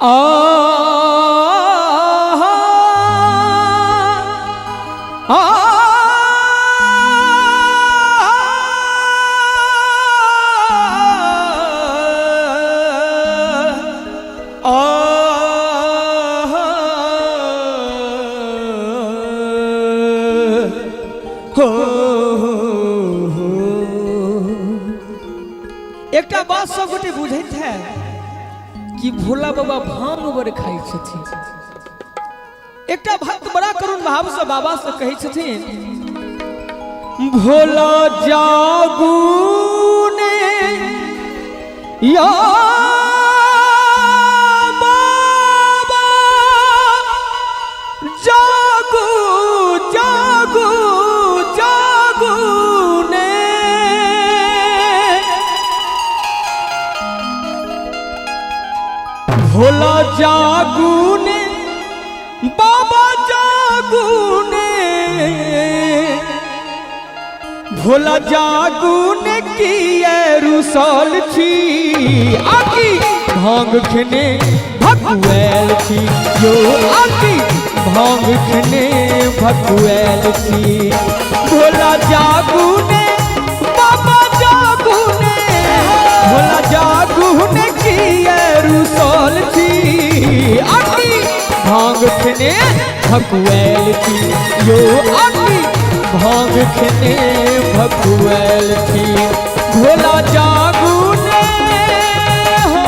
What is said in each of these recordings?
आ हो। एकटा बात सब गोटे बुझैत है कि भोला बाबा भांग बड़ खाइ छथिन। एकटा भक्त बड़ा करुण भाव से बाबा से कहै छथिन, भोला जागू ने या बाबा, जागू जागू जागू ने, भोला जागू ने बाबा जागू ने, भोला जागू ने किए रुसल छी, आकी भांग खेने भकुएल छी, यो आकी भांग खेने भकुएल छी। भोला जागू ने बाबा जागू ने, भोला जागू ने किए रुसल छी, आकी भांग खेने भकुएल छी, यो आकी भांग खेने भकुएल छी। भोला जागू ने हो।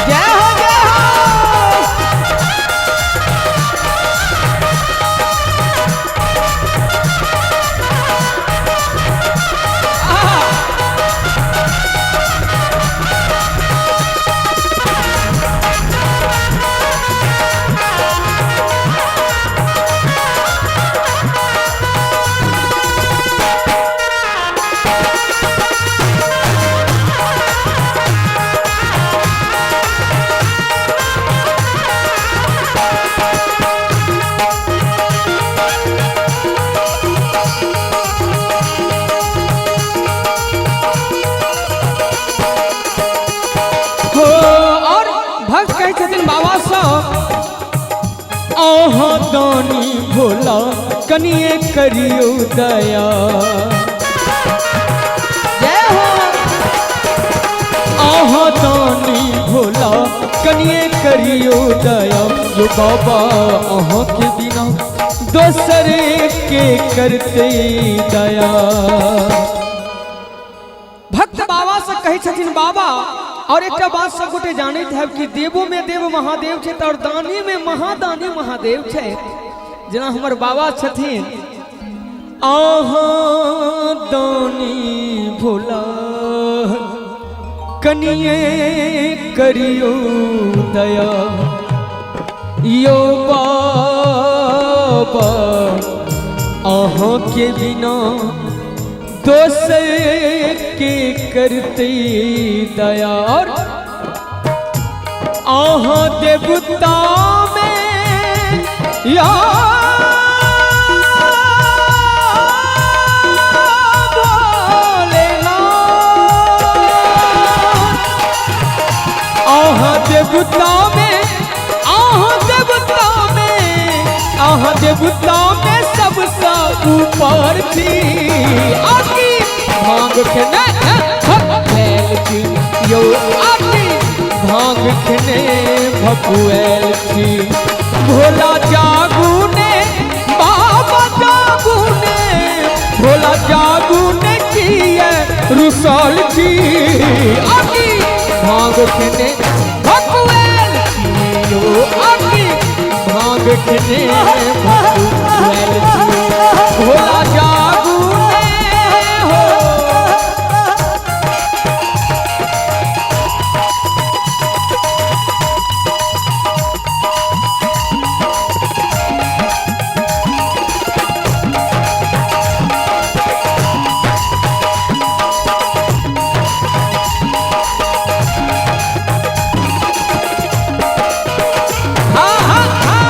जय हो जय हो। हो। और भक्त कहै छथिन बाबा सँ, अहाँ दानी भोला कनिए करियौ दया, जय हो। अहाँ दानी भोला कनिए करियौ दया, यो बाबा अहाँ के बिना दोसर के करते दया। भक्त बाबा से कहै छथिन बाबा, और एकटा बात सब गोटे जानैत हैब कि देवो में देव महादेव छै और दानी में महादानी महादेव छै। जेना हमर बाबा छथिन, अहाँ दानी भोला कनिए करियौ दया, यो बाबा अहाँ के बिना दोसर के करते दया। और अहाँ देवता में या भोलेनाथ, अहाँ देवता में, अहाँ देवता में, अहाँ देवता में सबसँ ऊपर छी, आकी भांग खेने भकुएल छी, यो आकी भांग खेने भकुएल छी। भोला जागू ने बाबा जागू ने, भोला जागू ने किए रुसल छी, आकी भांग खेने भकुएल छी, यो आकी भांग खेने भकुएल छी। भोला जागू ने हो। हाँ हाँ हाँ।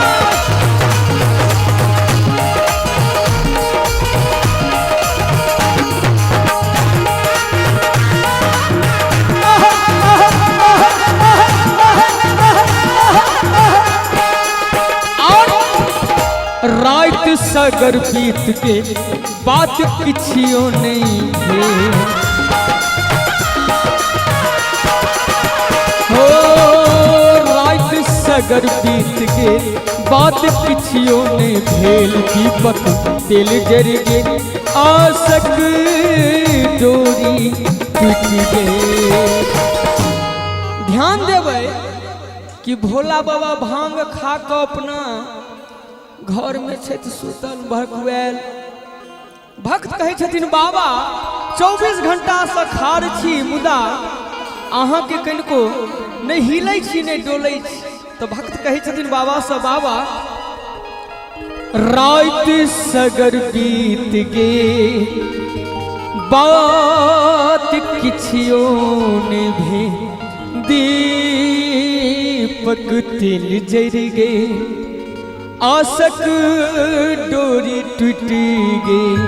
सगर बीत के बात किछियो नहीं भेल। हो रात सगर बीत गेल बात किछियो नहीं भेल। दीपक तेल जर गेल आसक डोरी टूट गेल। ध्यान देबै कि भोला बाबा भांग खा कऽ अपना घर में छथि सुतल भकुआयल। भक्त कहै छथिन बाबा 24 घंटा से खार छी मुदा अहाँके कनिको नहि हिलै छी नहि डोलै छी। तऽ भक्त कहै छथिन बाबा से, बाबा राति सगर बीत गेल बात किछियो नहि भेल। दीपक तेल जरि गेल आसक डोरी टूटि गेल।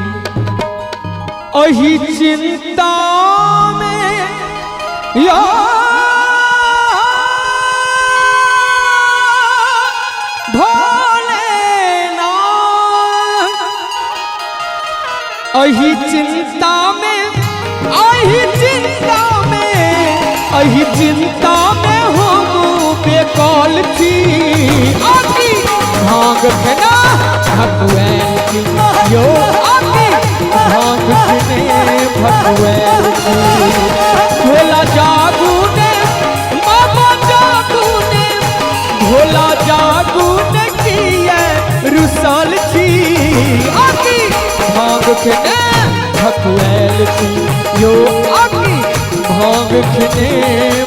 अही चिंता में या भोलेनाथ, अही चिंता में, अही चिंता में, अही चिंता में हम बेकल छी। आकी भांग खेना भकुआयल छी यो, आकी भांग खेने भकुआयल छी। भोला जागू ने बाबा जागू ने, भोला जागू ने किए रुसल छी। आकी भांग खेने भकुआयल छी यो, आकी भांग खेने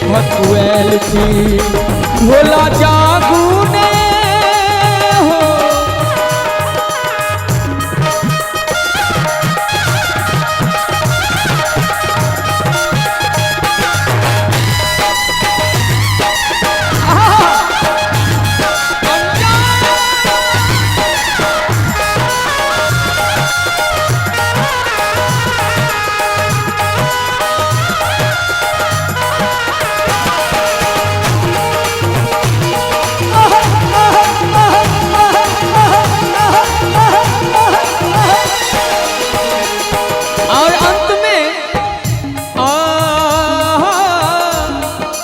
भकुआयल छी। भोला जागू ने हो। और अंत में आ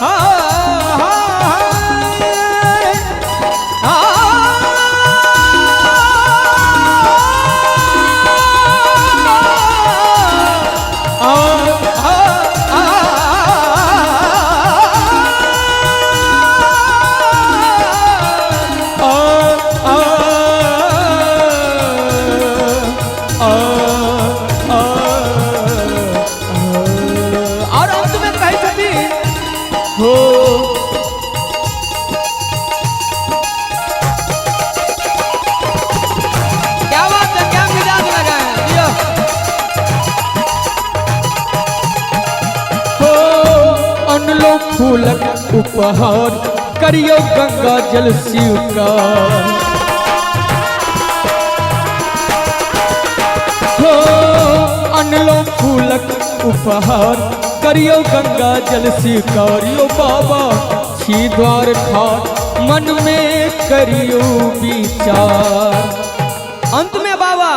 आ आ और अंत में कहै छथिन हो, क्या बात है, क्या मिजाज लगा है दियो। हो अनलो फूलक उपहार करियो गंगा जल स्वीकार। हो अनलो फूलक उपहार करियो गंगा जल स्वीकार। यो बाबा छी द्वार खार मन में करियो विचार। अंत में बाबा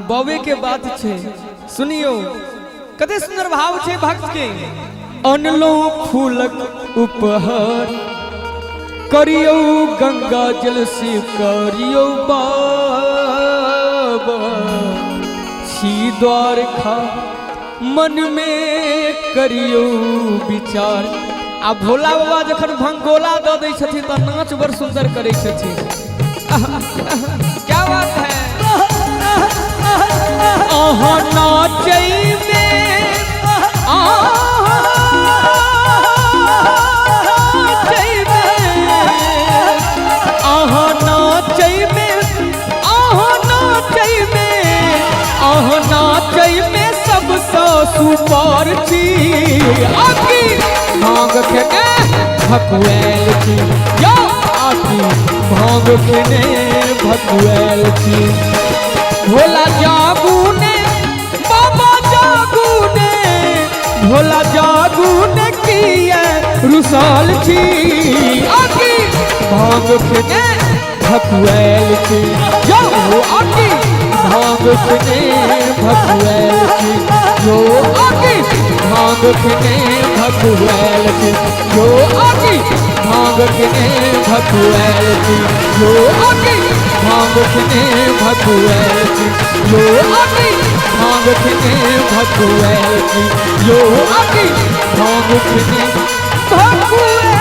बबे के बात छे सुनियो, कते सुंदर भाव छे भक्त के। अनलो फूलक उपहार करियो गंगा जल स्वीकारियो बाबा छी द्वार खा मन में करियो विचार। आ भोला बाबा जखन भंगोला दऽ दै छथिन तऽ नाच बड़ सुंदर करै छथिन। क्या बात है। अहाँ नाचै में, अहाँ नाचै में, अहाँ नाचै में, अहाँ नाचै में, अहाँ नाचै में सबसँ सुपर छी। आकी भांग खेने भकुआयल छी यो, आकी भांग खेने भकुआयल छी। भोला जागू ने बाबा जागू ने, भोला जागू ने किए रुसल छी। आकी भांग खेने भकुआयल छी यो, आकी भांग पीने भकुएल छी यो आकी भांग पीने भकुएल छी यो आकी भांग पीने भकुएल छी यो आकी भांग पीने भकुएल छी यो आकी भांग पीने भकुएल छी यो आकी भांग पीने भकुएल।